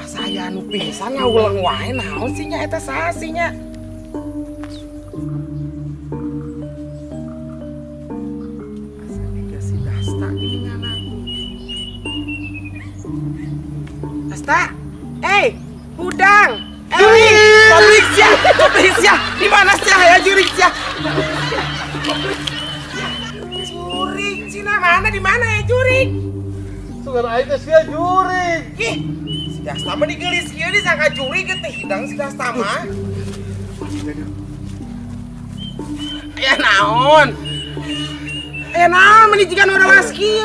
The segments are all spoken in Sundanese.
Asa aya anu pingsan ngawulang wae, naon sih nya eta, saha sih nya? Asa juga si Dasta gini ngana. Dasta, eh, hudang, eh, pabrik sia, pabrik sia, di mana sia ya jurik sia? Jurik, Cina mana, di mana ya jurik? Sugan aing teh sia jurig. Ih, si Dasta mah digelis kieu disangka jurik teh hidang si Dasta mah. Aya naon? Aya naon meni jiga nu rewas kieu?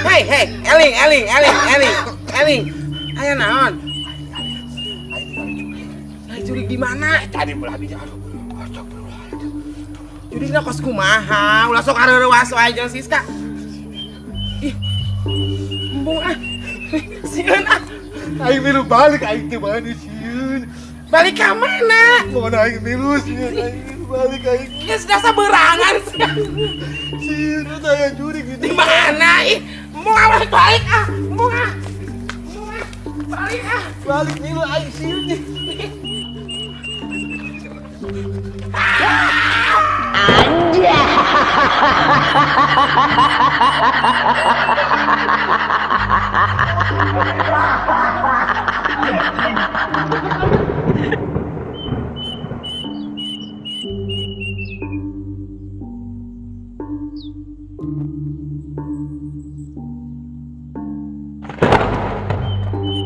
Hei, hei, eling, eling, eling, eling, eling. Aya naon? Aing tinggal jurig. Nah, jurik di mana? Tadi belah dinya, aduh. Astagfirullahaladzim. Jurikna kos kumaha? Ulah sok areurewas wae jeung Siska. Ih. Embung ah. Sieun ah. Aing milu balik, aing teh mana sieun. Balik ka mana? Mana aing milu sieun, aing milu balik aing. Geus dasa berangan. Sieun eta aya jurig gitu. Di mana? Ih, embung ah, balik balik ah. Embung ah. Embung ah. Balik ah. Balik milu aing sieun nih. Anjay.